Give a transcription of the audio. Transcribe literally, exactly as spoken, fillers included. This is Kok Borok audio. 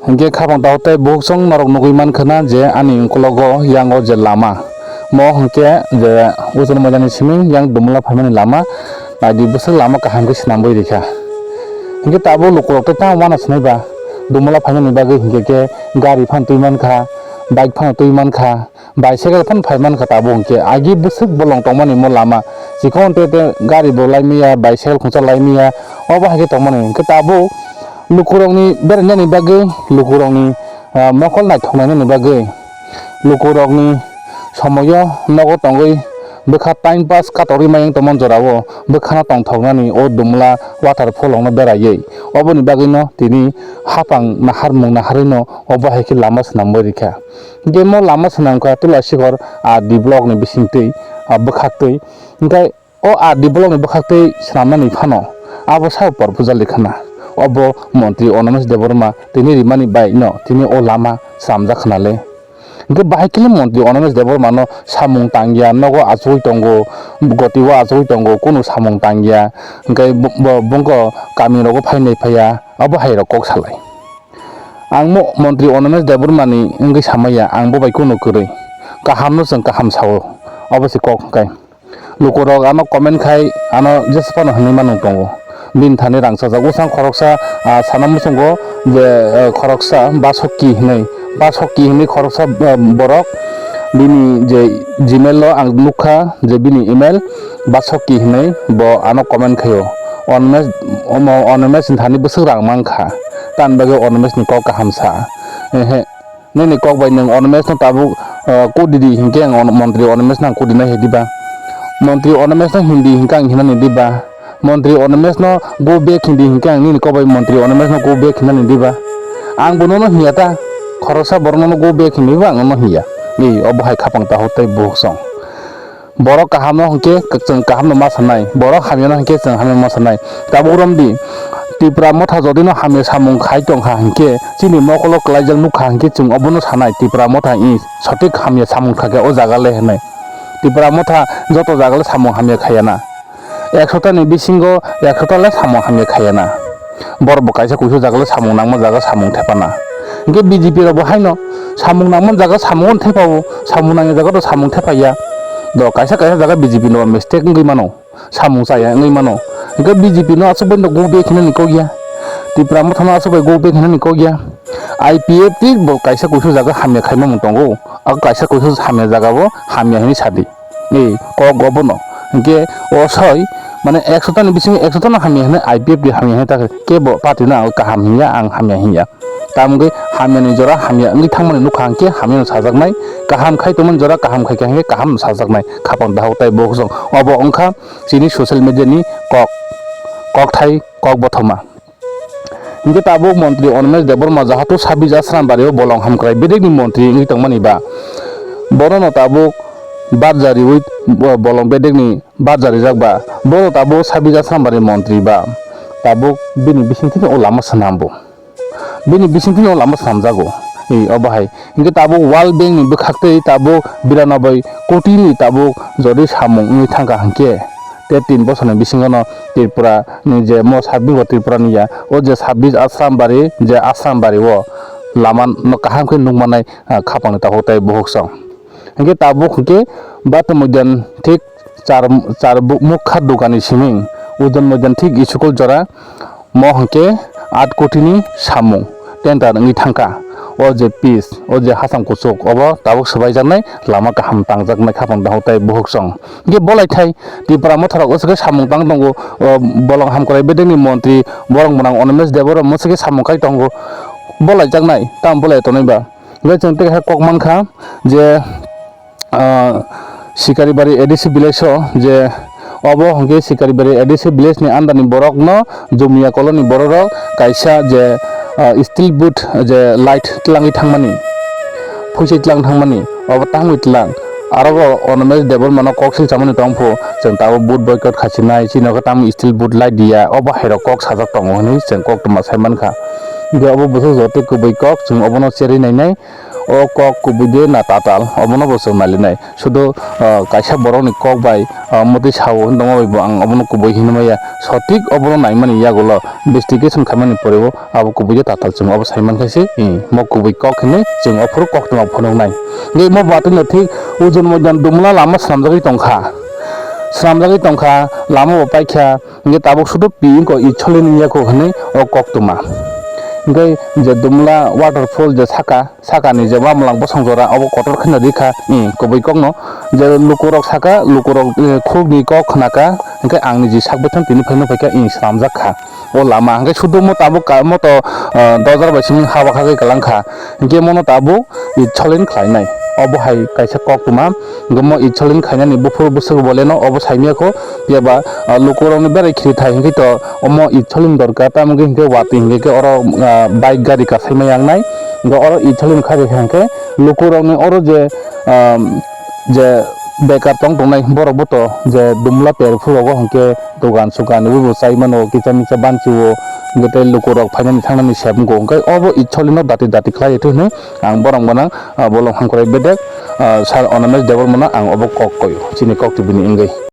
Hinkhe khapang takhuk tei bukhuk song norok nugwi mankha na je ani ukologo yango je lama, mo hinkhe je Ujon Moidani simi yang Dumula phaimani lama, naidi bwswk lama kaham khe swnamwi rikha. Hinkhe tabuk lukurok tei tamo uanasinai ba Dumula phaimani bagwi hinkhe khe gari phano twi mankha, bike phano twi mankha, bicycle phano phai mankha tabuk hinkhe. Agi bwswk bolong tongmani mo lama, chikon te te gari bo lai maya, bicycle khungsa lai maya, obo hai khe tongmani. Hinkhe tabuk lukurokni berainani bagwi, lukurokni, ah, mokol naithok nainani bagwi, lukurokni somoyo nogo tongwi bwkha time pass katorwi mayung tongmani jorao bwkhano tongthoknani o Dumula waterfall rokno beraiwi. Oboni bagwino tini hapang naharmung naharwino obo hai khe lama swnamwi rikha. Hinkhe mo lama swnamkha Tulasikhor R D block ni bisingtwi, ah, bwkhaktwi. Hinkhe o R D block ni bwkhaktwi swnamnani phano abo sao por puja likhana. Obo montri Onomesh Debbarma tini rimani bai no tini o lama swnamjak khna le. Hinkhe bahai khe montri Onomesh Debbarma no samung tangya, nogo achugwi tongo, goti o achugwi tongo, kunu samung tangya. Hinkhe bo-, bo-, bongkho kami rogo phainai phaiya, abo hai rok kok salai. Ang mo montri Onomesh Debbarma ni wngwi samaya, ang bo bai kunu kwrwi. Kaham no chwng kaham sao, obo se kok hwnkhe. Lukurok ano comment khai ano jesa phano hwnwi mano tongo. Bini thani rang sajak. Bwsang khoroksa, ah, sana muchungo je, eh, khoroksa Basokki hwnwi, Basokki hwnwi khoroksa, eh, borok bini je Gmail o ang nukha je bini email Basokki hwnwi bo ano comment khaio. Onomesh, omo Onomesh ni thani bwswk rang mankha. Tamni bagwi Onomesh ni kok kaham sa. Ehe. Nini kok bai nwng Onomesh no tabuk, ah, kudi di hinkhe ang on-, montri Onomesh no ang kudi nai hai diba? Montri Onomesh no hindi hinkhe ang hinani diba? Montri Onomesh no go back hindi hinkhe ang nini kok bai montri Onomesh no go back hinani diba? Ang bono no hiya ta, khoroksa borok no go back hindi ba ang no hiya. Ei, obo hai khapang takhuk tei bukhuk song. Borok kaham no hinkhe chwng kaham no ma sanai, borok hamya no hinkhe chwng hamya ma sanai. Tabuk romdi, Tipra motha jodi no hamya samung khai tongkha hinkhe, chini mokolo kwlaijak nukha hinkhe chwng obono sanai, Tipra motha i sothik hamya samung kha khe o jaga le hinwi. Tipra motha joto jaga le samung hamya khaiya na. Ekshota ni bisingo ekshota le samung hamya khaiya na. Borok bo kaisa kuisu jaga le samung nangma jaga samung thepana. Hinkhe B J P rok bo haino samung nangma jaga samung thepao, samung nangya jaga to samung thepaiya. Do kaisa kaisa jaga B J P no mistake wngwi mano, samung chaya wngwi mano. Hinkhe B J P no aswk bai no go back hinani kok ya. Tipra motha no aswk bai go back hinani kok ya. I P F T bo kaisa kuisu jaga hamya khaima mung tongo. A kaisa kuisu hamya jaga bo hamya hinwi sadi. Ei, kok obono. Hinkhe o soi, mane ekshota ni bisingo ekshota no hamya hinwi I P F T hamya hinwi ta kebo party no ang kaham hinya, ang hamya hinya. Tamgwi hamya ni jora hamya wngwi thangmani nukha hinkhe hamya no sajaknai, kaham khai tongmani jora kaham khai kha hinkhe kaham no sajaknai. Khapang dahok tai bo hwsong. Obo wngkha chini social media ni kok, kokthai, kok bothoma. Hinkhe tabuk montri Onomesh Debbarma jahatu sabis Asrambari o bolong hamkrai bedekni montri wngwi tongmani ba, bono no tabuk barjariwi bo-, bolong bedekni barjarijak ba, bono tabuk sabis Asrambari montri ba, tabuk bini bisingtwi o lama swnambo. Bini bisingtwi o lama swnamjago. Ei, obo hai. Hinkhe tabuk World Bank ni bwkhaktwi tabuk biranoboi koti ni tabuk jodi samung wngwi thangkha hinkhe, tei tin bosorni bisingo no Tripura ni je mo sabis bo Tripura ni ya, o je sabis Asrambari, je Asrambari o lama no kaham khe nukmanai, ah, khapang ni takhuk tei bukhuk song. Hinkhe tabuk hinkhe Bata Moidan thik char, char bu-, mukha dukani simi Ujon Moidan thik school jora mo hinkhe aat koti ni samung tender wngwi thangkha. O je pitch, o je hasam kuchuk, obo tabuk swbaijaknai, lama kaham tangjaknai khapang dahok tei bukhuk song. Hinkhe bolai thai Tipra motharok aswk khe samung tang tongo, o bolong hamkrai bedekni montri borok mwnang Onomesh Debbarma aswk khe samung khai tongo. Bolaijaknai, tamo bolai tonwi ba? Hinkhe chwng tei kok mankha je, ah, Sikaribari A D C village o je obo hwnkhe Sikaribari A D C village ni under ni borok no Jumia colony borok rok kaisa je, ah, steel boot je light tlangwi thangmani, phuisai tlang thangmani, obo tangwi tlang. Aro bo Onomesh Debbarma no kok silchamani tongphu, chwng tabuk boot boycott khasinai, chini khe tamo steel boot light diya, obo hai rok kok sajak tongo hinwi chwng koktwma sai mankha. Hingke obo bwswk joto kubui kok, chwng obono cherwi nainai. O kok kubui de na tatal, obono bo chwng nailinai. Sudo, ah, kaisa borokni kok bai, ah, mwtwi sao hwn tongma bai bo ang obono kubui hinwi maya. Sotik obono naimani yagulo investigation khaimani pore bo abo kubui de tatal chwng obo saiman khaise, eh, mo kubui kok hinwi chwng ophuru koktwma phunuknai. Hingke mo batwino thik o jonmo jan dumla lama swnamjagwi tongkha. Swnamjagwi tongkha, lama bo paikha, hingke tabuk sudo pi wngkha icholin wngya kho hinwi o koktwma. Hingke je dumla waterfall je saka, sakani je bamwlang bosong jora obo kotor kheno rikha, eh, kubui kokno. Je lukurok saka, lukurok, eh, khukni kok khnaka, hingke ang niji sak bwthang tini phaino phaikha, eh, swnamjak kha. O lama hingke sudo mo tabuk ka-, moto, eh, dojar bai simi haba khagwi kwlangkha. Hingke mono tabuk icholin khlainai. Obo hai kaisa koktwma. Hingke mo icholin khainani buphuru bwswk boleno obo saimya kho. Phiya ba, ah, lukurokni berai khiri thai hingke to omo icholin dorkar, tamo hingke watwi hingke oro, ah, bike gari kasaima yangnai. Hingke oro icholin khai rikha hingke lukurokni oro je, ah, je bekar tong tongnai borok bo to je dumla per phurogo hingke dogan sugan ui bo chai mano kisa misa banchi o hingke tei lukurok phainani thangnani sep wngkho hingke obo icholino dati dati khlai thwino ang borok bono, ah, bolong hamkrai bedek, ah, sir Onomesh Debbarmano ang obo kok koyo chini kok tubini wngwi.